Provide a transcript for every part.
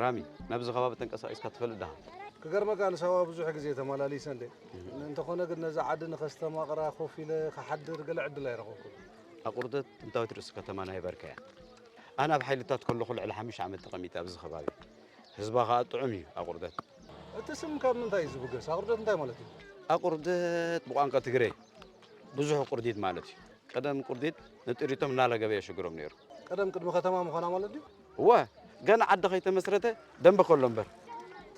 ሳሚ፣ ናብዚ ከባቢ ተንቀሳቒስካ ትፈልጥ ዲኻ? ክገርመካ፣ ንሳዋ ብዙሕ ግዜ ተመላሊሰ እንደ። እንተኾነ ግን ነዛ ዓዲ ንኸስተማቕራ ኮፍ ኢለ ክሓድር ገለ ዕድል ኣይረኸብኩን። ኣቑርደት ጥንታዊት ርእሲ ከተማ ናይ በርከ እያ። ኣነ ኣብ ሓይልታት ከለኹ ልዕሊ ሓሙሽተ ዓመት ተቐሚጠ ኣብዚ ከባቢ። ህዝባ ኸኣ ጥዑም እዩ ኣቑርደት። እቲ ስም ካብ ምንታይ እዩ ዝብገስ? ኣቑርደት እንታይ ማለት እዩ? ኣቑርደት ብቋንቋ ትግረ ብዙሕ ቁርዲት ማለት እዩ። ቀደም ቁርዲት ንጥሪቶም እናለገበ የሽግሮም ነይሩ። ቀደም ቅድሚ ከተማ ምዃና ማለት ድዩ? እወ፣ ገና ዓዲ ከይተመስረተ ደንበ ከሎ እምበር።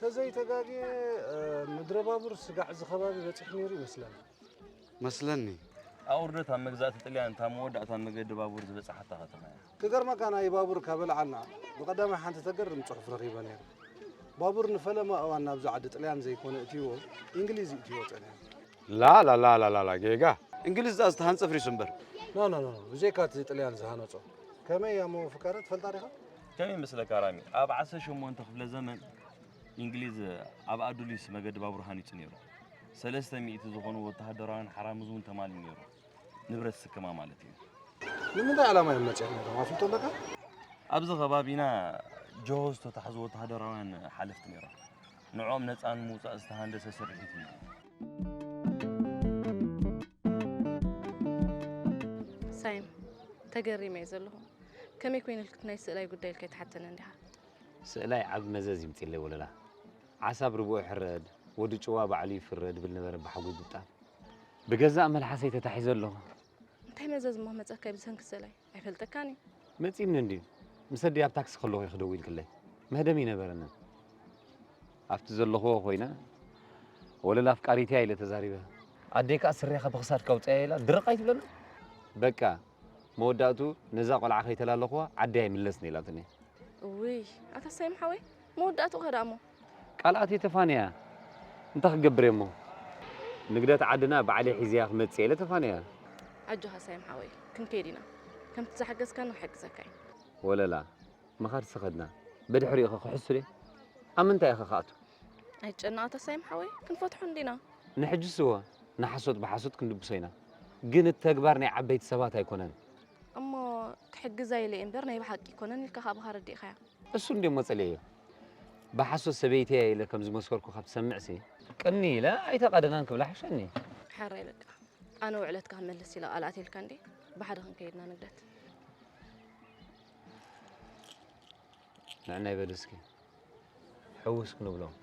ተዘይተጋግየ፣ እ፣ ምድረ ባቡር ስጋዕ እዚ ከባቢ በጺሑ ነይሩ ይመስለኒ። መስለኒ። ኣቑርደት ኣብ መግዛእቲ ጥልያን እታ መወዳእታ መገዲ ባቡር ዝበጻሓታ ከተማ እያ። ክገርመካ፣ ናይ ባቡር ካብ ኣልዓልና ብቐዳማይ ሓንቲ ተገርም ጽሑፍ ረኺበ ነይረ። ባቡር ንፈለማ እዋን ናብዚ ዓዲ ጥልያን ዘይኮነ እትይዎ፣ እንግሊዝ እትይዎ ጸኒሑ። ላ ላ ላ ላ ላ ላ፣ ጌጋ። እንግሊዝ ዝኣ ዝተሃንጸ ፍሪሱ እምበር። ኖ ኖ ኖ ኖ፣ ብዘይካ እቲ ጥልያን ዝሃነጾ። ከመይ እያ እሞ ፍካረ ትፈልጣ ዲኻ? ከመይ ይመስለካ ራሚ? ኣብ ዓሰርተ ሸሞንተ ክፍለ ዘመን እንግሊዝ ኣብ ኣዱሊስ መገዲ ባቡር ሃኒጹ ነይሩ። ሰለስተ ሚእቲ ዝኾኑ ወተሃደራውያን ሓራምዝ እውን ተማልዩ ነይሩ። ንብረት ስከማ ማለት እዩ። ንምንታይ ዓላማ እዮም መጺኦም ነይሮም? ኣፍልጦ ኣለካ? ኣብዚ ከባቢና ጆሆ ዝተታሕዙ ወተሃደራውያን ሓለፍቲ ነይሮም። ንዕኦም ነጻ ንምውጻእ ዝተሃንደሰ ስርሒት እዩ። ሳይም፣ ተገሪመ እየ ዘለኹ። ከመይ ኮይነ ኢልካ ናይ ስእላይ ጉዳይ ኢልካ ኣይትሓተንን ዲኻ? ስእላይ ዓቢ መዘዝ ይምጽእለይ ወለላ። ዓሳ ብርብኡ ይሕረድ፣ ወዲ ጭዋ ባዕሉ ይፍረ ድብል ነበረ ብሓጎይ ብጣም። ብገዛእ መልሓሰይ ተታሒዘ ኣለኹ። እንታይ መዘዝ እሞ መጸካ ብሰንኪ ስእላይ? ኣይፈልጠካን እዩ። መጺእኒ እንድዩ። ምስ ኣደይ ኣብ ታክሲ ከለኹ እዩ ክደውል ክለይ። መህደሚ ይነበረንን። ኣብቲ ዘለኽዎ ኮይነ፣ ወለላ ኣፍቃሪት እያ ኢለ ተዛሪበ። ኣደይ ከኣ ስሬኻ ብኽሳድካ ኣውጽኣያ ኢላ ድርቕ ኣይትብለና? በቃ፣ መወዳእቱ ነዛ ቆልዓ ከይተላለኽዋ ዓደይ ኣይምለስን ኢላትኒ። እውይ፣ ኣታ ሳይም ሓወይ፣ መወዳእትኡ ከ ደኣ እሞ? ቃል ኣትየ ተፋንያ። እንታይ ክገብር እየ እሞ? ንግደት ዓድና ባዕለይ ሒዘያ ክመጽእ እየ ኢለ ተፋንያ። ኣጆኻ ሳይም ሓወይ፣ ክንከይድ ኢና። ከምቲ ዝሓገዝካኒ ክሕግዘካ እየ። ወለላ፣ ምኻድ ዝኸድና፣ ብድሕሪኡ ኸ ክሕሱ ድየ? ኣብ ምንታይ ኢኸ ክኣቱ? ኣይትጨነቕ ኣታ ሳይም ሓወይ፣ ክንፈትሖ እንዲና። ንሕጅስ እወ፣ ንሓሶት ብሓሶት ክንድብሶ ኢና። ግን እቲ ተግባር ናይ ዓበይቲ ሰባት ኣይኮነን። እሞ ክሕግዛ ኢለ እየ እምበር ናይ ብሓቂ ኣይኮነን ኢልካ ከኣ ብኻ ረዲእኻያ። እሱ እንድዮ እሞ ጸሊኤዮ። ብሓሶት ሰበይተይ እያ ኢለ ከም ዝመስከርኩ ካብ ትሰምዕሲ፣ ቅኒ ኢለ ኣይተቓደናን ክብላ ሓሸኒ። ሕራይ በቃ። ኣነ ውዕለትካ ክመልስ ኢለ ቃል ኣትየልካ እንዴ? ብሓደ ክንከይድና ንግደት። ንዕናይ በል እስኪ። ሕውስ ክንብሎም።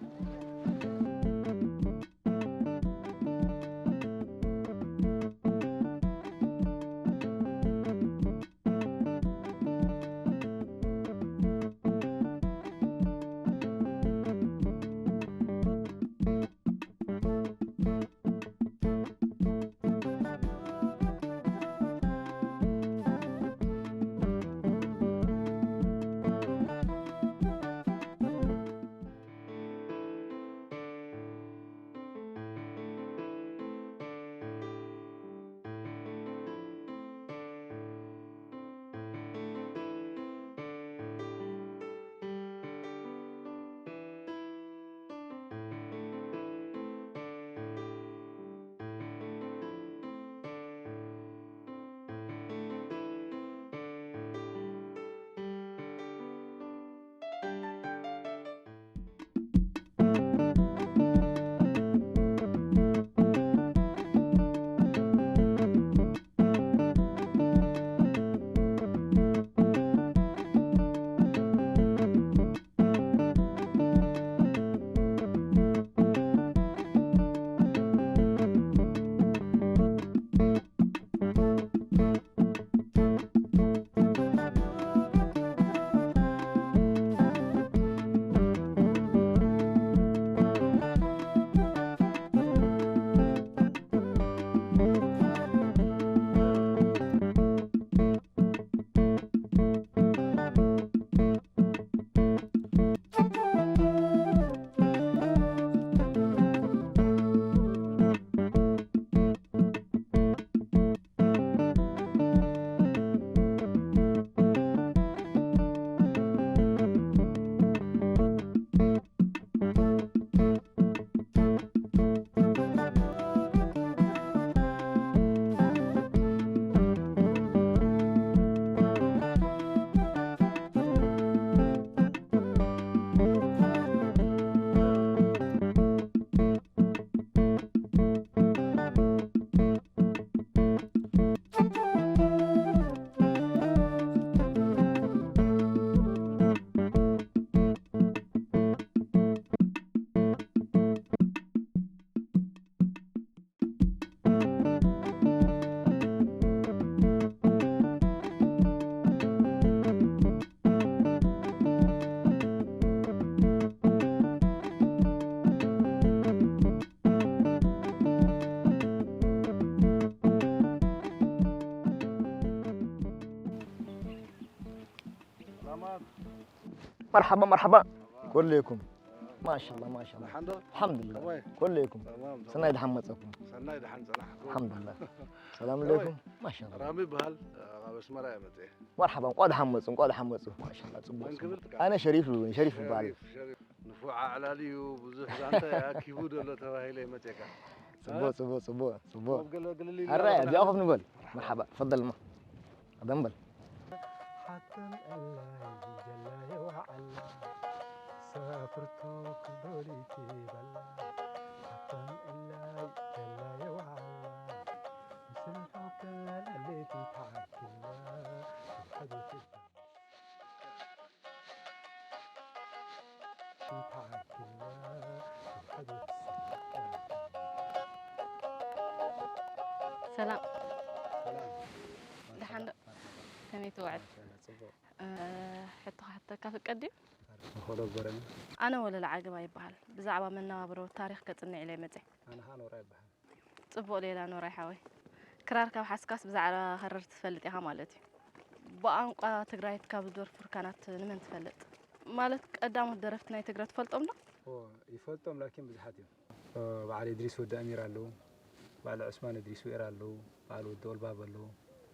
መርሓባ መርሓባ። ኮለይኩም። ማሻላ ማሻላ። ሓንዶ? ኣልሓምዱሊላ። ከመይ? ኮለይኩም። ተማም፣ ተማም። ሰናይ ደሓን መጸኩም። ሰናይ ደሓን ጸናሕኩም። ኣልሓምዱሊላ። ሰላም ከመይ? ኣለይኩም። ማሻላ። ራሚ ይበሃል። ካብ ኣስመራ እየ መጽኤ። መርሓባ፣ እንቋዕ ደሓን መጹ፣ እንቋዕ ደሓን መጹ። ማሻላ፣ ጽቡቕ፣ መን ጽቡቕ። ክብል? ኣነ ሸሪፍ፣ ሸሪፍ ይበሃል። ሸሪፍ፣ ሸሪፍ። ንፉዕ ኣዕላል እዩ፣ ብዙሕ ዛንታ እዩ ኣኪቡ ዘሎ ተባሂለ እዩ መጽኤካ። ጽቡቕ፣ ጽቡቕ፣ ጽቡቕ፣ ጽቡቕ። ኮፍ ገለ-፣ ገለል ኢልና ኣረ፣ ኣለና። እዚኣ ኮፍ ንበል። መርሓባ፣ ተፈደል እሞ። ደንበል። ሓተን እላይ ጀላይ ወዓላ፣ ሳፍርቱ ክልተ ወሊቲ በላ። ሓተን እላይ ጀላይ ወዓላ፣ ምስልሑ ከለሊቲ ተዓኪላ፣ ሓጎሲ ተዓኪላ፣ ሓጎሲ። ሰላም። ሰላም። ደሓን ዶ? መርሓባ። ከመይ ትውዕል? ማሻላ፣ ጽቡቕ። እ፣ ሕቶ ክሓተካ ፍቀድ ድዩ? ንኸሎ ግበረኒ። ኣነ ወለላ ዓገባ ይበሃል። ብዛዕባ መነባብሮ ታሪኽ ከጽንዕ ኢለ መጽእ። ኣነ ኸኣ ኖራ ይበሃል። ጽቡቕ ሌላ ኖራይ ሓወይ። ክራር ካብ ሓዝካስ ብዛዕባ ክርር ትፈልጥ ኢኻ ማለት እዩ። ብቋንቋ ትግራይት ካብ ዝደርፉ እርካናት ንመን ትፈልጥ? ማለት ቀዳሞት ደረፍቲ ናይ ትግረ ትፈልጦም ዶ? ኦ፣ ይፈልጦም ላኪን ብዙሓት እዮም። ኦ፣ በዓል እድሪስ ወዲ ኣሚር ኣለዉ። በዓል ዑስማን እድሪስ ዌር ኣለዉ። በዓል ወዲ ኦልባብ ኣለዉ።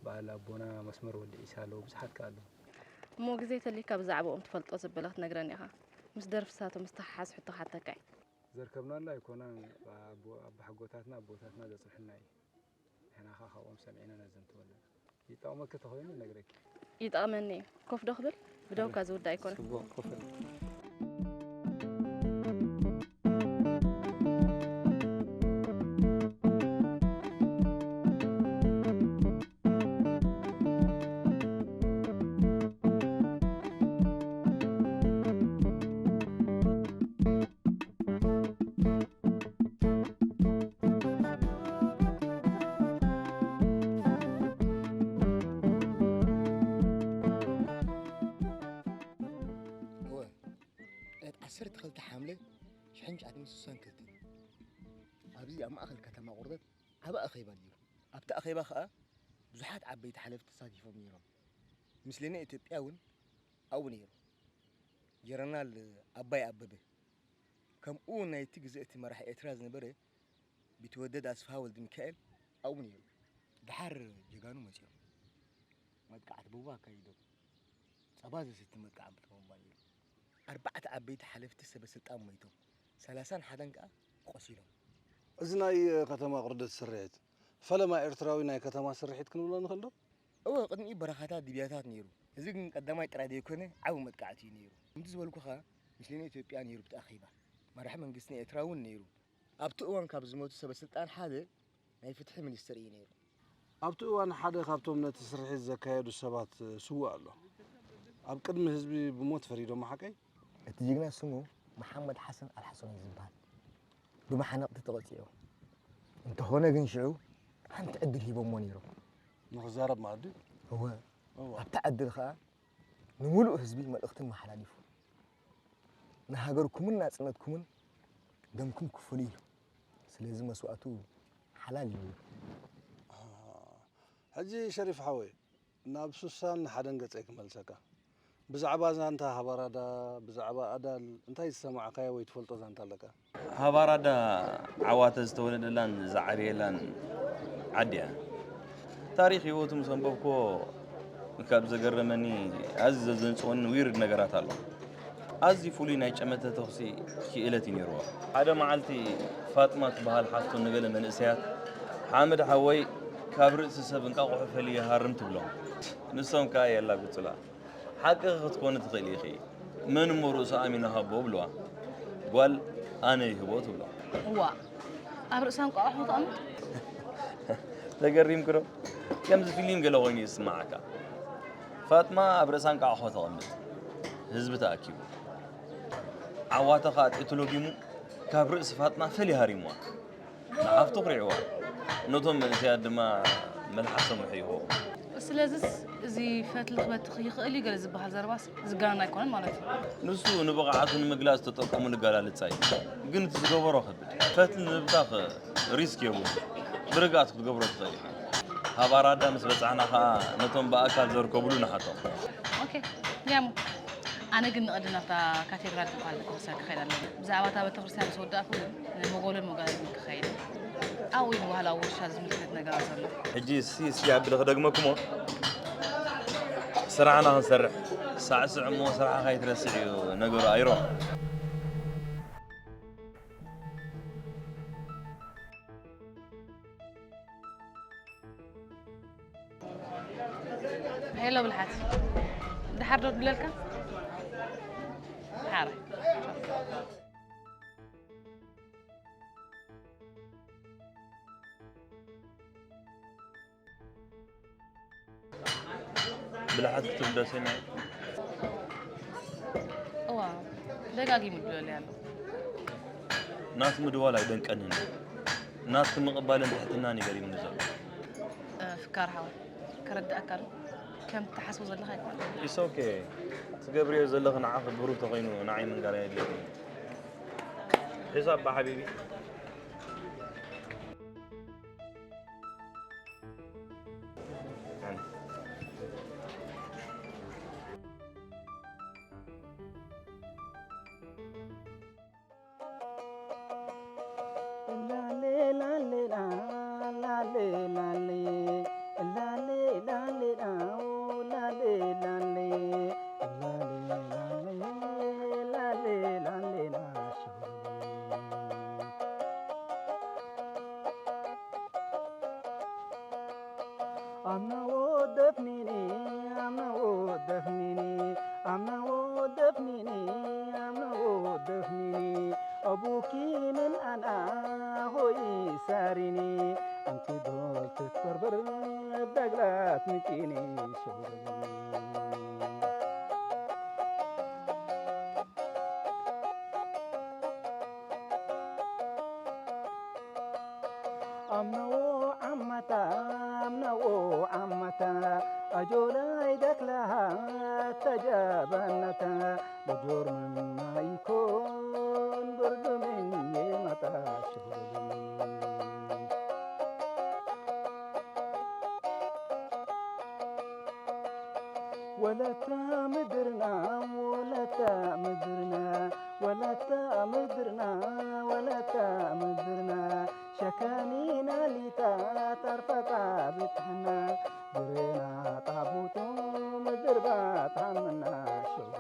በዓል ኣቦና መስመር ወዲ ዒሳ ኣለዉ። ብዙሓት ከኣ ኣለዉ። እሞ ግዜ ተልዩካ ብዛዕባኦም ትፈልጦ ዘበለ ክትነግረኒ ኢኻ። ምስ ደርፍታቶም ዝተሓሓዝ ሕቶ ክሓተካ እየ። ዘርከብናሉ ኣይኮነን፣ ኣቦ-፣ ኣቦሓጎታትና ኣቦታትና ዘጽንሑልና እዩ። ንሕና ኸኣ ካብኦም ሰሚዕና ነዘንትወሉ። ይጠቕመኪ ተኾይኑ እነግረኪ። ይጠቕመኒ እዩ። ኮፍ ዶ ክብል? ብደውካ ዝውዳእ ኣይኮነን። ጽቡቕ፣ ኮፍ በል። እወ፣ ዕለት ዓሰርተ ክልተ ሓምለ ሽሕን ትሽዓተ ሚእትን ስሳን ክልተን ኣብዚ ኣብ ማእከል ከተማ ቁርደት ዓቢ ኣኼባ ነይሩ። ኣብቲ ኣኼባ ኸኣ ብዙሓት ዓበይቲ ሓለፍቲ ተሳቲፎም ነይሮም። ምስለና ኢትዮጵያ እውን ኣብኡ ነይሩ። ጀነራል ኣባይ ኣበበ፣ ከምኡ እውን ናይቲ ግዜ እቲ መራሒ ኤርትራ ዝነበረ ቢትወደድ ኣስፍሃ ወልደሚካኤል ኣብኡ ነይሩ። ደሓር ጀጋኑ መጺኦም መጥቃዕቲ ብቦምባ ኣካይዶም። ጸባ ዘስቲ መጥቃዕቲ ብቦምባ ነይሩ። ኣርባዕተ ዓበይቲ ሓለፍቲ ሰበ ስልጣን ሞይቶም፣ ሰላሳን ሓደን ከኣ ቆሲሎም። እዚ ናይ ከተማ ቁርደት ስርሒት፣ ፈለማ ኤርትራዊ ናይ ከተማ ስርሒት ክንብሎ ንኽእል ዶ? እወ፣ ቅድሚኡ በረኻታት ድብያታት ነይሩ። እዚ ግን ቀዳማይ ጥራይ ዘይኮነ፣ ዓቢ መጥቃዕቲ እዩ ነይሩ። ከምቲ ዝበልኩኻ፣ ምስለና ኢትዮጵያ ነይሩ ኣብቲ ኣኼባ። መራሒ መንግስቲ ናይ ኤርትራ እውን ነይሩ። ኣብቲ እዋን ካብ ዝሞቱ ሰበ ስልጣን ሓደ ናይ ፍትሒ ሚኒስትር እዩ ነይሩ። ኣብቲ እዋን ሓደ ካብቶም ነቲ ስርሒት ዘካየዱ ሰባት ስዉእ ኣሎ። ኣብ ቅድሚ ህዝቢ ብሞት ፈሪዶሞ ሓቀይ? እቲ ጅግና ስሙ መሓመድ ሓሰን ኣልሓሰን እዩ ዝበሃል። ብመሓነቕቲ ተቐጺዑ። እንተኾነ ግን ሽዑ ሓንቲ ዕድል ሂቦሞ ነይሮም። ንኽዛረብ ማለት ድዩ? እወ። እወ። ኣብታ ዕድል ኸኣ ንምሉእ ህዝቢ መልእኽቲ መሓላሊፉ። ንሃገርኩምን ናጽነትኩምን ደምኩም ክፈሉ ኢሉ። ስለዚ መስዋእቱ ሓላል እዩ። ሕጂ ሸሪፍ ሓወይ፣ ናብ ስሳን ሓደን ገጸይ ክመልሰካ። ብዛዕባ ዛንታ ሃባራዳ፣ ብዛዕባ ኣዳል እንታይ ዝሰማዕካዮ ወይ ትፈልጦ ዛንታ ኣለካ? ሃባራዳ ዓዋተ ዝተወለደላን ዝዓበየላን ዓዲ እያ። ታሪኽ ህይወቱ ምስ ኣንበብኩዎ ካብ ዘገረመኒ ኣዝዩ ዘዘንጽወኒ ዊርድ ነገራት ኣሎ። ኣዝዩ ፍሉይ ናይ ጨመተ ተኹሲ ክእለት እዩ ነይርዎ። ሓደ መዓልቲ ፋጥማ ትበሃል ሓፍቱ ንገለ መንእሰያት፣ "ሓመድ ሓወይ ካብ ርእሲ ሰብ እንቃቑሖ ፈልዩ ይሃርም" ትብሎም። ንሶም ከኣ የላግጹላ። "ሓቅኺ ክትኮኒ ትኽእሊ ኢኺ፣ መን እሞ ርእሱ ኣሚኑ ሃቦ?" ብልዋ። ጓል "ኣነ ይህቦ" ትብሎ። እዋ፣ ኣብ ርእሳ እንቋቑሖ ተቐምጥ? ተገሪምኪ ዶ? ከምዚ ፊልም ገለ ኮይኑ ይስምዓካ። ፋጥማ ኣብ ርእሳ እንቋቑሖ ተቐምጥ። ህዝቢ ተኣኪቡ። ዓዋተ ኸኣ ጤቱ ለጊሙ ካብ ርእሲ ፋጥማ ፈልዩ ሃሪምዋ። ንሓፍቱ ኣኹሪዕዋ። ነቶም መንእሰያት ድማ መልሓሶም ውሕይዎ። ስለዚስ እዚ ፈትሊ ክበትኽ ይኽእል እዩ ገለ ዝበሃል ዘረባስ ዝጋነን ኣይኮነን ማለት እዩ። ንሱ ንብቕዓቱ ንምግላጽ ዝተጠቀሙሉ ኣገላልጻ እዩ። ግን እቲ ዝገበሮ ከቢድ። ፈትሊ ንምብታኽ ሪስክ የብሉን። ብርግኣት ክትገብሮ ትኽእል ኢኻ። ካብ ኣራዳ ምስ በጻሕና ኸኣ ነቶም ብኣካል ዘርከቡሉ ንሓቶም። ኦኬ፣ ያሙ። ኣነ ግን ንቐድም ናብታ ካቴድራል ትበሃል ቤተክርስትያን ክኸይድ ኣለኒ። ብዛዕባ እታ ቤተክርስትያን ምስ ወዳእኩ ግን ንመጎልን መጋዝን ክኸይድ። ኣብኡ እዩ ንባህላዊ ውርሻ ዝምልከት ነገራት ዘሎ። ሕጂ እስቲ እስቲ ኣብል ክደግመኩሞ ስራሕና ክንሰርሕ ሳዕስዕ እሞ ስራሕኻ ይትረስዕ እዩ ነገሩ ኣይሮ። ሄሎ ብልሓት፣ ድሓር ዶ ትብለልካ? ድሓር። ብልሓት ክትብል ደስ ኢልና። እዋ፣ ደጋጊሙ ድለል ኣሎ። ናት ምድዋል ኣይደንቀንን። ናት ምቕባልን ትሕትናን ይገሪምኒ ዘሎ። ፍካር ሓወይ፣ ከረድኣካ ዶ? ከም ትሓስቦ ዘለኻ ኣይኮነን። ኢስ ኦኬ። ትገብርዮ ዘለኺ ንዓኺ ብሩህ ተኾይኑ ንዓይ ምንጋር ኣየድልየክን። ሒሳብ ብሓቢቢ። I'm not what that meaning, I'm not what that meaning, I'm not what that meaning, I'm not what that meaning. أبوكي من أنا هوي ساريني، أنت دول تتبربر بدقلات مكيني شغل. ኣምነዎ ዓመታ ኣምነዎ ዓመታ ኣጆላይ ደክለሃ ተጃበነታ ልጆር ምማይኮን ብርዱምን የመጣ ሽሁል ወለታ ምድርና ወለታ ምድርና ወለታ ምድርና ወለታ ምድርና ሸካኒና ሊታ ታርፈጣ ብትሕና ግርና ጣቡቱ ምድር ባታምና ሸውሉ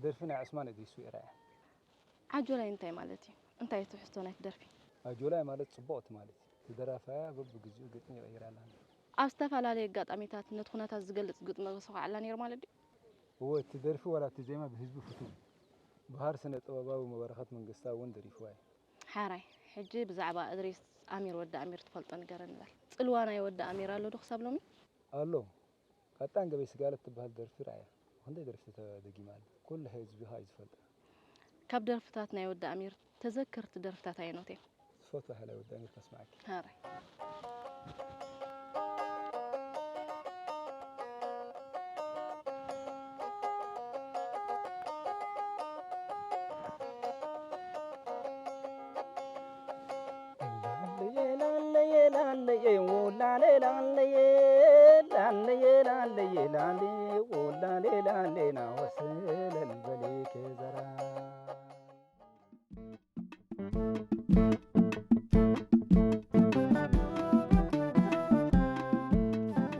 ደርፊ ናይ ዑስማን እድሪስ እዩ ራእያ። ዓጆላይ እንታይ ማለት እዩ? እንታይ እዩ ትሕዝቶ ናይቲ ደርፊ? ኣጆላይ ማለት ጽቡቕቲ ማለት እዩ። እቲ ደራፋያ በብግዚኡ ግጥሚ ይቕይር ኣላ። ኣብ ዝተፈላለዩ ኣጋጣሚታት ነቲ ኩነታት ዝገልጽ ግጥሚ ዝሰኳዓላ ነይሩ ማለት ድዩ? እወ እቲ ደርፊ ዋላ እቲ ዜማ ብህዝቢ ፍቱው እዩ። ብሃር ስነ ጥበባዊ መበረኸት መንግስታ እውን ደሪፍዋ እዩ። ሓራይ ሕጂ ብዛዕባ እድሪስ ኣሚር ወዲ ኣሚር ትፈልጦ ንገረኒ በል። ጽልዋ ናይ ወዲ ኣሚር ኣሎ ዶ ክሳብ ሎሚ? ኣሎ። ቀጣን ገበይ ስጋለት ትበሃል ደርፊ ረኣያ። ብኽንደይ ደርፊ ተደጊማ ኣላ። ኩሉ ህዝቢ ኸኣ እዩ ዝፈልጣ። ካብ ደርፍታት ናይ ወዲ ኣሚር ተዘከርቲ ደርፍታት ኣየኖት እዮም? ዝፈትዋ ሓላይ ወዲ ኣሚር ከስምዓኪ። ሓራይ።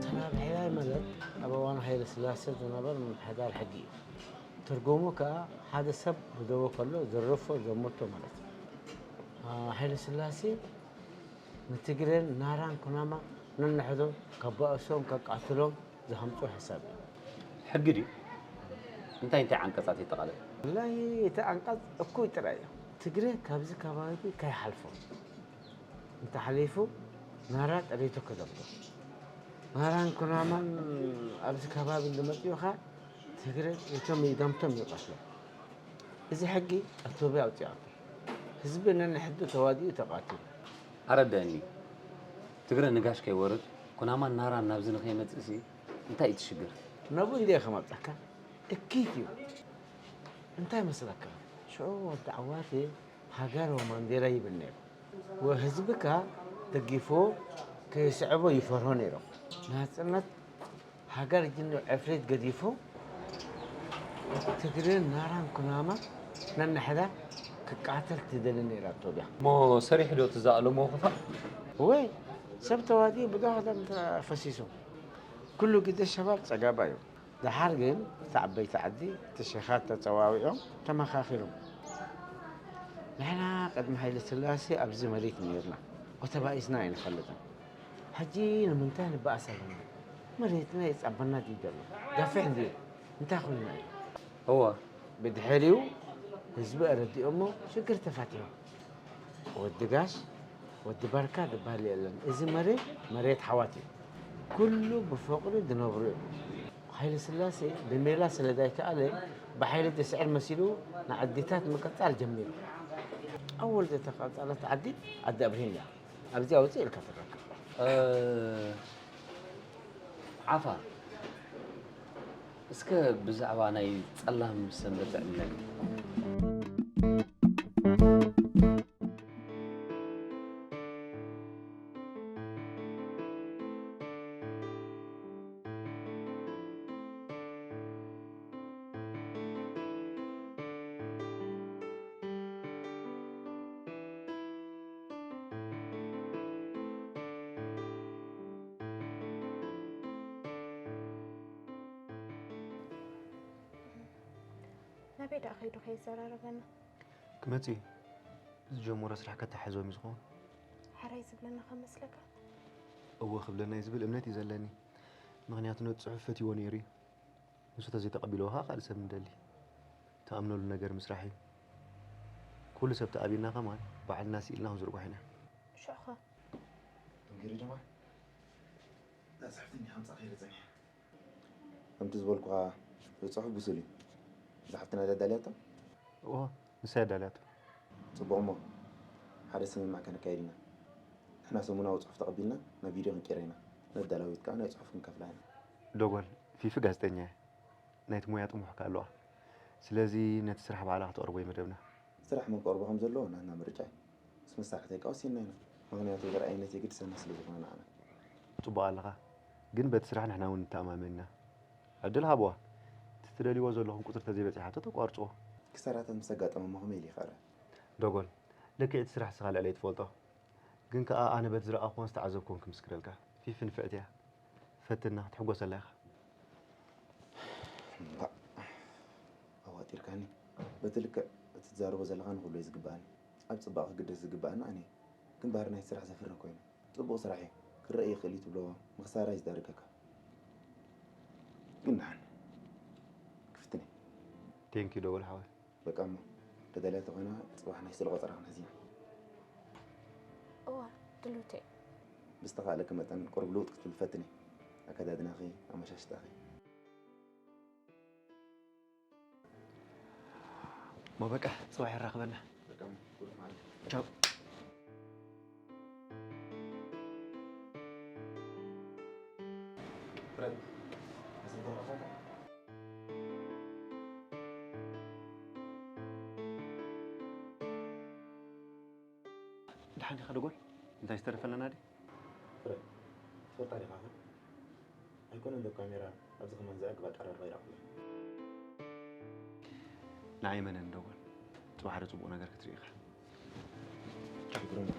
ተናብሕያይ ማለት ኣብ እዋን ሃይለ ስላሴ ዝነበረ ምምሕዳር ሕጊ እዩ። ትርጉሙ ከኣ ሓደ ሰብ ብደቦ ከሎ ዝርፎ ዘመቶ ማለት እዩ። ሃይለ ስላሴ ንትግሬን ናራን ኩናማ ነንሕዶም ከባእሶም ከቃትሎም ዝሃምጾ ሕሳብ እዩ። ሕጊ ድዩ? እንታይ እንታይ ዓንቀጻት የጠቓልል? ወላሂ እቲ ዓንቀጽ እኩይ ጥራይ እዩ። ትግረ ካብዚ ከባቢ ከይሓልፎ እንተሓሊፉ ናራ ጥሪቱ ክገብሮ ናራን ኩናማን ኣብዚ ከባቢ እንድመፅኡ ኸዓ ትግረ እቶም ይደምቶም ይቐትሎም። እዚ ሕጊ ኣቶብያ ኣውፂኣቶ። ህዝቢ ነንሕዱ ተዋዲኡ ተቓቲሉ። ኣረደእኒ ትግረ ንጋሽ ከይወርድ ኩናማን ናራን ናብዚ ንኸይመፅእሲ እንታይ እዩ እቲ ሽግር? ነብኡ እንድየ ከማብፀካ እኪት እዩ። እንታይ መስለካ ሽዑ ወዲ ዓዋቴ ሃገር ወማንዴራ ይብል ነይሩ። ወህዝብካ ደጊፍዎ ከይስዕቦ ይፈርሆ ነይሮም። ናጽነት ሃገር ጅኑ ዕፍሪት ገዲፉ ትግርን ናራን ኩናማ ነንሕዳ ክቃተል ትደሊ ነይራ ኣቶብያ። እሞ ሰሪሑ ዶ እቲ ዝኣለምዎ ክፋእ? እወ ሰብ ተዋዲኡ ብዶ ደም ፈሲሱ። ኩሉ ግዜ ሸባብ ጸጋባ እዩ። ደሓር ግን እቲ ዓበይቲ ዓዲ እቲ ሸኻት ተጸዋዊዖም ተመኻኺሮም። ንሕና ቅድሚ ሃይለ ስላሴ ኣብዚ መሬት ነይርና ወተባኢስና ኣይንፈልጥን። ሕጂ ንምንታይ ንበኣስ ኣለና? መሬትና ይጸበና ድዩ ዘሎ? ገፊሕ እንድዩ እንታይ ኮይንና እዩ? እወ። ብድሕሪኡ ህዝቢ ኣረዲኦሞ ሽግር ተፈቲሑ። ወዲ ጋሽ ወዲ ባርካ ዝበሃል የለን። እዚ መሬት መሬት ሓዋት እዩ። ኩሉ ብፍቕሪ ዝነብሩ እዮም። ሃይለ ስላሴ ብሜላ ስለ ዳይከኣለ ብሓይሊ ዝስዕር መሲሉ ንዓዲታት ምቅጻል ጀሚሩ። ኣወል ዘተቃጸለት ዓዲ ዓዲ ኣብርሂን እያ። ኣብዚኣ ውፅእ ኢልካ ትረክብ። ዓፋር እስከ ብዛዕባ ናይ ጸላም ሰንበት ዕድመ ናበይ ደኣ ከይዱ ከይዘራረበና? ክመጽእ እዩ። ዝጀመሮ ስራሕ ከታሕዞም እዩ ዝኸውን። ሕራይ ዝብለና ከመስለካ? እወ ክብለና እዩ ዝብል እምነት እዩ ዘለኒ። ምኽንያቱ ነቲ ጽሑፍ ፈትይዎ ነይሩ እዩ። ንሱ ተዘይተቐቢልዎ ኸዓ ካልእ ሰብ ንደሊ። ትኣምነሉ ነገር ምስራሕ እዩ። ኩሉ ሰብ ተኣቢና ከማን ባዕልና ስኢልና ክንዝርግሖ ኢና። ሽዑኸ? ደንጊሩ ጀማል እዛ ጽሕፍቲ እንዲኻ ምጻእ ከይረ ጸኒሐ። ከምቲ ዝበልኩኻ እቲ ጽሑፍ ብሱል እዩ። እዛ ሓፍትና ድያ ኣዳልያቶ? እወ ንሳ እያ ኣዳልያቶ። ጽቡቕ እሞ ሓደ ስምምዕ ከነካይድ ኢና። ንሕና ሰሙናዊ ጽሑፍ ተቐቢልና ናብ ቪድዮ ክንቅይራ ኢና። ነዳላዊት ከኣ ናይ ጽሑፍ ክንከፍላ ኢና። ዶጎል፣ ፊፊ ጋዜጠኛ እያ። ናይቲ ሞያ ጥሙሕ ከኣ ኣለዋ። ስለዚ ነቲ ስራሕ ባዕላ ከተቕርቦ እዩ መደብና። ስራሕ መን ከቕርቦ ከም ዘለዎ ናትና ምርጫ እዩ። ምስ መሳርሕተይ ከኣ ወሲንና ኢና። ምኽንያቱ ዘርኣየነት የግድሰና ስለ ዝኾነ ንዓና። ጽቡቕ ኣለኻ። ግን በቲ ስራሕ ንሕና እውን ንተኣማመን ኢና። ዕድል ሃብዋ። እቲ ትደልይዎ ዘለኹም ቁጽሪ ተዘይበጺሓቶ ተቋርጽዎ። ክሳራታት ምስ ኣጋጠመ እሞ ከመይ ኢሉ ይኸረ? ዶጎል፣ ልክዕ እቲ ስራሕ ንስኻ ልዕለይ ትፈልጦ። ግን ከኣ ኣነ በቲ ዝረኣኹዎን ዝተዓዘብኩዎን ክምስክረልካ። ፊፊ ንፍዕቲ እያ። ፈትና፣ ክትሕጎሰላ ኢኻ። እምባእ፣ ኣዋጢርካ በቲ ልክዕ እቲ ትዛረቦ ዘለኻ ንኹሉ እዩ ዝግባኣኒ። ኣብ ጽባቐ ክግደስ ዝግባኣኒ ኣነ እየ። ግን ባህሪ ናይ ስራሕ ዘፍርህ ኮይኑ። ጽቡቕ ስራሕ እዩ። ክረኣይ ይኽእል እዩ ትብሎ ምኽሳራ እዩ ዝዳርገካ። ግን ደሓን ክፍትን እየ። ቴንኪ ደጎል ሓወይ። በቃ እሞ ተዳልያ ተኾይና ጽባሕ ናይ ስእሊ ቆጸራ ክንሕዝ ኢና። እዋ ድሉት እየ። ብዝተኻእለኪ መጠን ቁሩብ ልውጥ ክትብል ፈትኒ። ኣከዳድናኺ፣ ኣመሻሽጣኺ። እሞ በቃ ጽባሕ የራኽበና። በቃ እሞ ብሩኽ መዓልቲ። ቻው። ፍረድ፣ መሰንተሪ ኣኻልካ? ደሓን ዲኻ ደጎል? እንታይ ዝተረፈ ኣለና ድዩ? ፍረድ፣ ትፈልጣ ዲኻ ኸ? ኣይኮነን ዶ ካሜራ ኣብዚ ከማን ዘዕግብ ኣቀራርባ ይረኣኹ ኣለኹ። ንዓይ መነን ደጎል። ጽባሕ ሓደ ጽቡቕ ነገር ክትርኢ ኢኻ። ሽግርና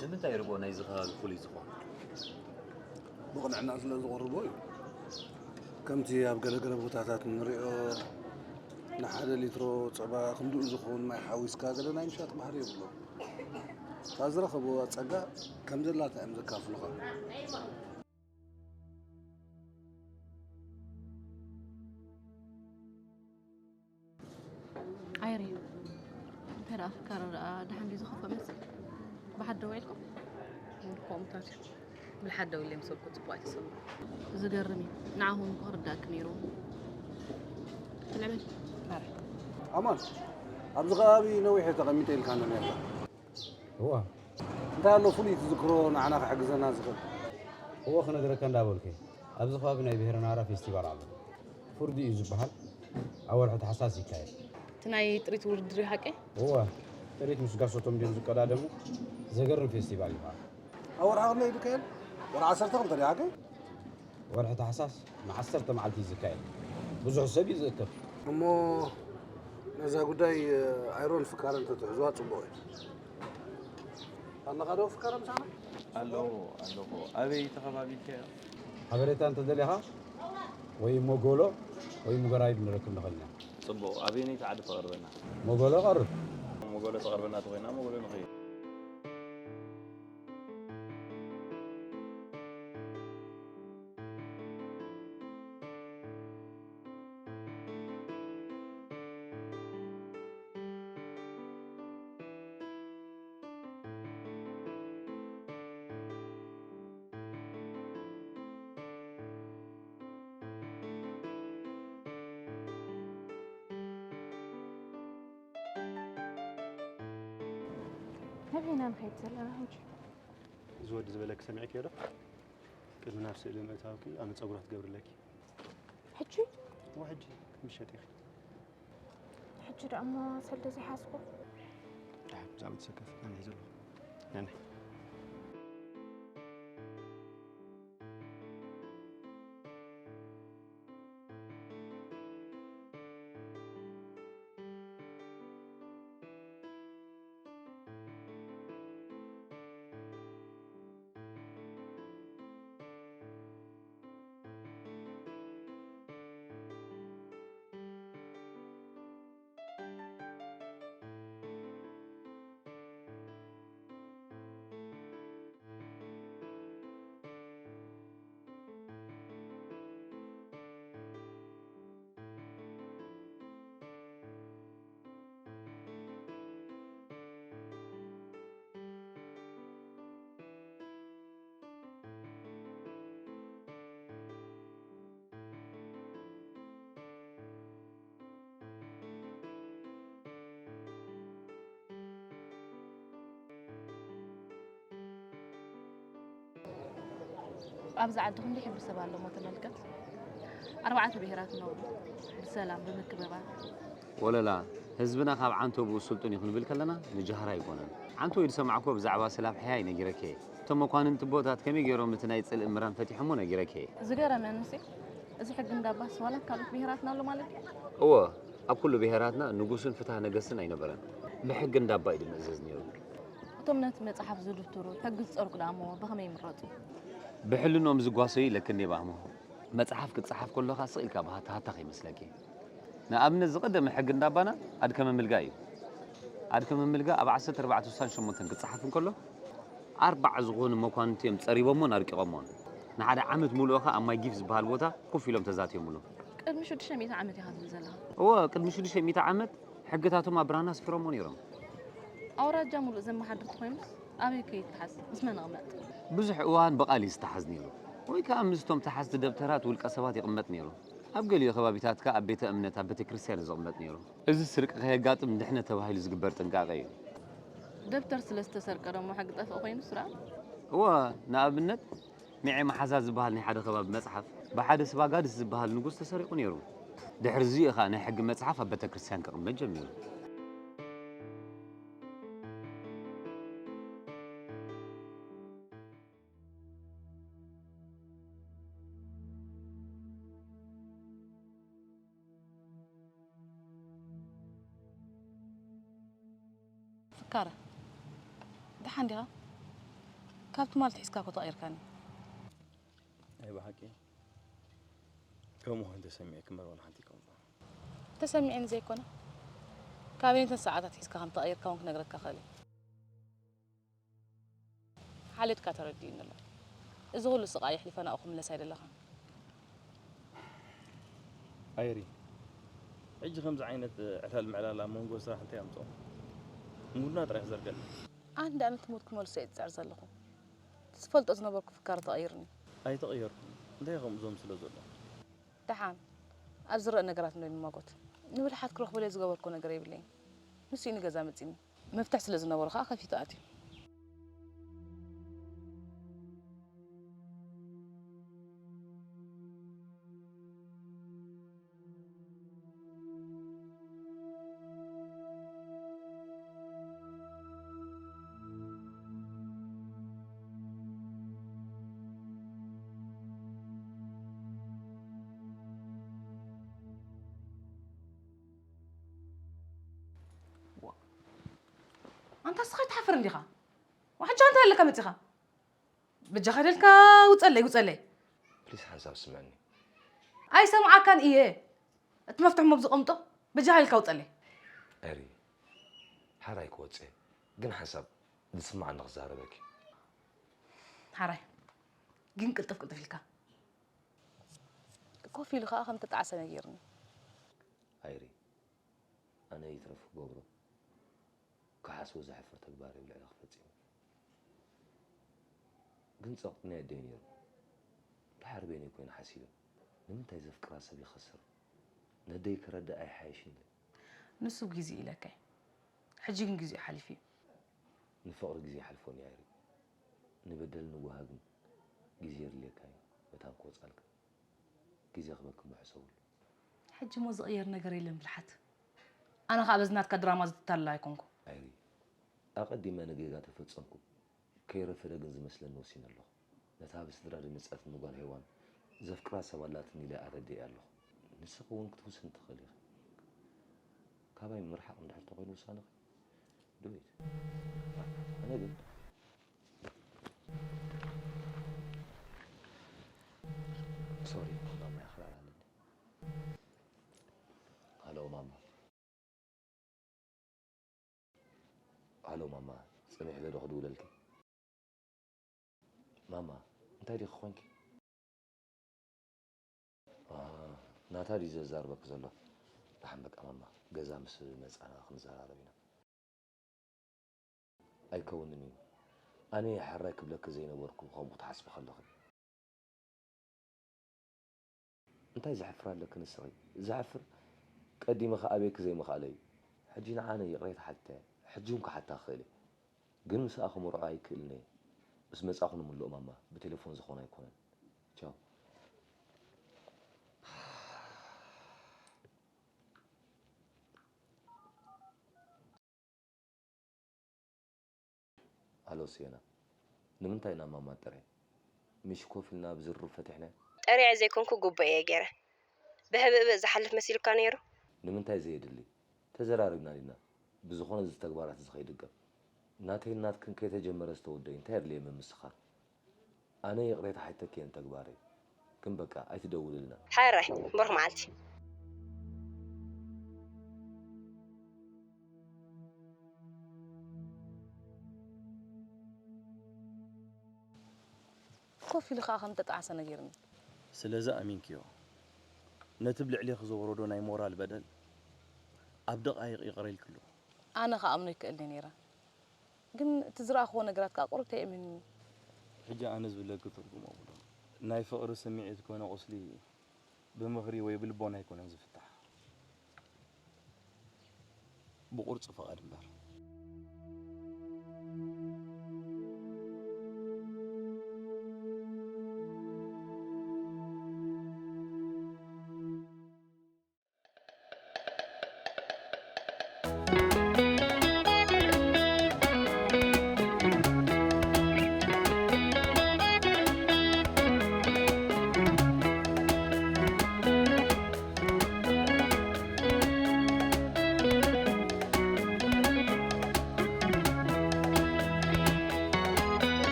ንምንታይ ርግኦ ናይዚ ከባቢ ፍሉይ ዝኾን? ብቕንዕና ስለ ዝቕርቦ እዩ። ከምቲ ኣብ ገለገለ ቦታታት እንሪኦ ንሓደ ሊትሮ ጸባ ክንድኡ ዝኸውን ማይ ሓዊስካ ገለ ናይ ምሻጥ ባህሪ የብሎም። እታ ዝረኸብዋ ጸጋ ከም ዘላታ እዮም ዘካፍሉኻ። ኣይሪ እንታይ ደኣ ፍካረ ደኣ ደሓን ድዩ ዝኸፍኦ መስል ብሓደ ውዒልኩም? ከምኡታት እዩ ብልሓት ደው ኢለ ምስ በልኩ ፅቡቅ ኣይተሰምዑ። ዝገርም እዩ። ንዓኹም እኮ ክርዳእኪ ነይሩ። ትልዕበል ማረ ኣማን ኣብዚ ከባቢ ነዊሕ እየ ተቐሚጠ ኢልካኒ ነርካ። እዋ እንታይ ኣሎ ፍሉይ ትዝክሮ ንዓና ክሕግዘና ዝኽእል? እዎ ክነግረካ እንዳበልኩ እየ። ኣብዚ ከባቢ ናይ ብሄረ ናራ ፌስቲቫል ኣሎ። ፍርዲ እዩ ዝበሃል። ኣብ ወርሒ ታሕሳስ ይካየድ። እቲ ናይ ጥሪት ውድድር እዩ ሓቀይ? እወ ጥሪት ምስ ጋሶቶም ድዮም ዝቀዳደሙ? ዘገርም ፌስቲቫል እዩ ከዓ። ኣብ ወርሒ ክንደይ እዩ ዝካየድ? ወርሒ ዓሰርተ ክልተ ድዩ ሓቀይ? ወርሒ ታሕሳስ ንዓሰርተ መዓልቲ እዩ ዝካየድ። ብዙሕ ሰብ እዩ ዝእከብ። እሞ ነዛ ጉዳይ ኣይሮን ፍካረን ተትሕዝዋ ጽቡቕ እዩ። ኣለኻ ዶ ፍካረ ምሳና? ኣለኹ ኣለኹ። ኣበይ ተኸባቢልካዮ? ሓበሬታ እንተደሊኻ ወይ ሞጎሎ ወይ ሙገራይድ ንረክብ ንኽእል ኢና። ጽቡቕ። ኣበየነይቲ ዓዲ ተቐርበና? ሞጎሎ ቀርብ። ሞጎሎ ተቐርበና ተኾይና ሞጎሎ ንኸይድ። ነብይ ኢና ንኸይድ ዘለና ሕጂ። እዚ ወዲ ዝበለኪ ሰሚዕክዮ ዶ? ቅድሚ ናብ ስእሊ ምእታውኪ ኣነ ጸጉራ ትገብርለኪ። ሕጂ? እወ ሕጂ ምሸት ኢኺ። ሕጂ ደኣ እሞ ሰልዲ ዘይሓዝኩ። ደሓን ብዛዕባ ተሰከፍ ኣነ ሒዘ ኣለኹ። ነነ። ኣብዚ ዓዲ ክንደይ ሕብረተሰብ ኣሎ እሞ ተመልከት። ኣርባዕተ ብሄራት ይነብሩ ብሰላም ብምክብባር። ወለላ ህዝብና ካብ ዓንተብኡ ስልጡን እዩ ክንብል ከለና ንጃህራ ኣይኮነን። ዓንተቦይ ዝሰማዕኩዎ ብዛዕባ ስላብ ሕያይ ነጊረኪ እየ። እቶም መኳንንቲ ቦታት ከመይ ገይሮም እቲ ናይ ጽልኢ እምራን ፈቲሖሞ ነጊረኪ እየ። ዝገረመንሲ፣ እዚ ሕጊ እንዳባስ ዋላ ካልኦት ብሄራትና ኣሎ ማለት ድዩ? እወ፣ ኣብ ኩሉ ብሄራትና ንጉስን ፍትሐ ነገስትን ኣይነበረን። ብሕጊ እንዳባ እዩ ዝምእዘዝ ነይሩ። እቶም ነቲ መጽሓፍ ዝድብትሩ፣ ሕጊ ዝጸርጉ ደኣ እሞ ብኸመይ ይምረጹ? ብሕልንኦም ዝጓሰዩ ኢለኪ እንዴ ባሞ። መጽሓፍ ክትጸሓፍ ከሎኻ ስቕ ኢልካ ብሃታሃታ ከይመስለኪ። ንኣብነት ዝቐደመ ሕጊ እንዳባና ኣድከመ ምልጋ እዩ። ኣድከመ ምልጋ ኣብ ዓሰርተ ኣርባዕተ ስሳን ሸሞንተን ክጸሓፍ እንከሎ ኣርባዓ ዝኾኑ መኳንንቲ እዮም ጸሪቦሞን ኣርቂቖሞን። ንሓደ ዓመት ሙሉእ ኸኣ ኣብ ማይ ጊፍ ዝበሃል ቦታ ኮፍ ኢሎም ተዛትዮምሉ። ቅድሚ ሽዱሽተ ሚእቲ ዓመት ኢኻ ትብል ዘለኻ። እወ፣ ቅድሚ ሽዱሽተ ሚእቲ ዓመት ሕግታቶም ኣብ ብራና ኣስፊሮሞ ነይሮም። ኣውራጃ ሙሉእ ዘመሓድር ተኾይኑስ ኣበይ ከ ይተሓዝ? ምስ መን ይቕመጥ? ብዙሕ እዋን ብቓል እዩ ዝተሓዝ ነይሩ። ወይ ከኣ ምስቶም ተሓዝቲ ደብተራት ውልቀ ሰባት ይቕመጥ ነይሩ። ኣብ ገሊኡ ከባቢታት ከኣ ኣብ ቤተ እምነት፣ ኣብ ቤተ ክርስቲያን እዩ ዝቕመጥ ነይሩ። እዚ ስርቂ ከየጋጥም ንድሕነት ተባሂሉ ዝግበር ጥንቃቐ እዩ። ደብተር ስለ ዝተሰርቀ ደሞ ሕጊ ጠፍእ ኮይኑ ስርዓት? እወ፣ ንኣብነት ንዔ መሓዛ ዝበሃል ናይ ሓደ ከባቢ መጽሓፍ ብሓደ ስባጋድስ ዝበሃል ንጉስ ተሰሪቑ ነይሩ። ድሕሪ እዚ እዩ ኸኣ ናይ ሕጊ መጽሓፍ ኣብ ቤተ ክርስቲያን ክቕመጥ ጀሚሩ። ፍካረ፣ ደሓን ዲኻ? ካብ ትማል ኣትሒዝካ እኮ ተቐይርካኒ። ናይ ብሓቂ ከምኡ ኮይኑ ተሰሚዕኪ እምበር ዋላ ሓንቲ ኣይኮንኩን። ተሰሚዕኒ ዘይኮነ፣ ካበየንተን ሰዓት ኣትሒዝካ ከም ተቐይርካ እውን ክነግረካ እኽእል እየ። ሓልዮትካ ተረዲኡኒ ኣሎ። እዚ ኩሉ ስቓይ ኣሕሊፈ ናብኡ ክምለስ ኣይደለኻን። ኣይሪ፣ ሕጂ ከምዚ ዓይነት ዕላል ምዕላል ኣብ መንጎ ስራሕ እንታይ ኣምፅኦ? ንጉድና ጥራሕ ዘርገልና። ኣነ ደኣ ነቲ ሞት ክመልሶ እየ ዝፅዕር ዘለኹ። እቲ ዝፈልጦ ዝነበርኩ ፍካረ ተቐይርኒ። ኣይተቐየርኩን። እንታይ ከምኡ ዞም ስለ ዘሎ? ደሓን ኣብ ዝረአ ነገራት እንዶ ንማጎት። ንብልሓት ክረኽበለይ ዝገበርኩ ነገር የብለይን። ንሱ እዩ ንገዛ መፂኒ። መፍትሕ ስለ ዝነበሮ ከዓ ከፊቱ ኣትዩ። ኣንታ እስኻ ኣይትሓፍርን ዲኻ? ዋሕጃ እንታይ ኣለካ መጺኻ? በጃኻ ደልካ ውጸለይ ውጸለይ። ፕሊስ ሓንሳብ ስምዕኒ። ኣይሰምዓካን እየ። እቲ መፍትሕ ሞብ ዝቐምጦ በጃኻ ኢልካ ውጸለይ። ኤሪ ሓራይ ክወጽእ ግን ሓንሳብ ዝስማዓኒ ክዛረበኪ። ሓራይ ግን ቅልጥፍ ቅልጥፍ ኢልካ። ኮፍ ኢሉ ከኣ ከም ተጣዕሰ ነጊርኒ። ኣይሪ ኣነ ይትረፍ ክገብሮ ክሓስቦ ዘሕፍር ተግባር ኣብ ልዕለኺ ፈጺመ። ግን ጸቕጢ ናይ ኣደይ ነይሩ። ድሓር በይነይ ኮይነ ሓሲበ። ንምንታይ ዘፍቅራ ሰብ ይኸስር? ነደይ ከረድእ ኣይሓይሽን ዶ? ንሱ ብግዜ ኢለካ እዩ። ሕጂ ግን ግዜኡ ሓሊፉ እዩ። ንፍቕሪ ግዜ ይሓልፎን እዩ ኣይሪ። ንበደል ንጓሃ ግን ግዜ የድልየካ እዩ መታን ክወጻልካ። ግዜ ክበክሞ ሕሰብሉ። ሕጂ እሞ ዝቕየር ነገር የለን ብልሓት። ኣነ ኸኣ በዚ ናትካ ድራማ ዝትታለል ኣይኮንኩ። ኣይሪ ኣቐዲመ ንጌጋ ተፈጸምኩ ከይረፈደ ግን ዝመስለኒ ወሲነ ኣለኹ። ነታ ብስድራ ድንጸትኒ ጓል ሄዋን ዘፍቅራ ሰብ ኣላትኒ ኢለ ኣረዲኤያ ኣለኹ። ንስኺ እውን ክትውስኒ ትኽእሊ ኢኺ። ካባይ ምርሓቕ እንድሕር ተኾይኑ ውሳነኺ do it። ኣነ ግን ሶሪ ማማ ይኽላል ኣለኒ። ሃሎ ማማ። ሃሎ ማማ፣ ጸኒሕለ ዶ ክድውለልኪ? ማማ፣ እንታይ ዲኺ ኮንኪ? ኣህ፣ ናታ ድዩ ዘዛርበኪ ዘሎ? ደሓን በቃ ማማ፣ ገዛ ምስ መጻና ክንዘራረብ ኢና። ኣይከውንን እዩ። ኣነ እየ ሕራይ ክብለኪ ዘይነበርኩ ከምኡ ክትሓስቢ ከለኺ። እንታይ ዘሕፍር ኣለኪ ንስኺ? ዘሕፍር ቀዲመ ክኣብየኪ ዘይምኽኣለይ እዩ። ሕጂ ንዓ ኣነ ይቕሬታ ሓቲተ እየ። ሕጂ እውን ክሓታ ክኽእል እየ። ግን ምስኣ ክምርዖ ኣይክእልን እየ። ምስ መጻኹ ንምልኦ ማማ። ብቴሌፎን ዝኾን ኣይኮነን። ቻው። ኣሎ ሲየና፣ ንምንታይ ኢና ማማ ጠርያ? ምሽ ኮፍ ኢልና ብዝርርብ ፈቲሕናዮ? ጠሪዐ ዘይኮንኩ ግቡእ እየ ገይረ። ብህብእብእ ዝሓልፍ መሲሉካ ነይሩ? ንምንታይ ዘየድሊ? ተዘራሪብና ዲና? ብዝኾነ እዚ ተግባራት እዚ ከይድገም። ናተይን ናትክን ከይተጀመረ ዝተወደዩ እንታይ የድልየ ምምስኻር? ኣነ ይቕሬታ ሓይተኪ እየ ንተግባረይ። ግን በቃ ኣይትደውልልና። ሓራይ ብሩኽ መዓልቲ። ኮፍ ኢሉ ከዓ ከም ተጣዓሰ ነጊርኒ። ስለዚ ኣሚንክዮ። ነቲ ብልዕሌኺ ዘወረዶ ናይ ሞራል በደል ኣብ ደቓይቕ ይቕረ ኢልክሉ። ኣነ ክኣምኖ ይክእልኒ ነይረ፣ ግን እቲ ዝረኣኽዎ ነገራት ከዓ ቁሩብ ተየእምንኒ። ሕጂ ኣነ ዝብለኪ ትርጉም ኣብሉ። ናይ ፍቕሪ ስምዒት ኮነ ቁስሊ ብምኽሪ ወይ ብልቦና ኣይኮነን ዝፍታሕ፣ ብቁርፂ ፍቓድ እምበር።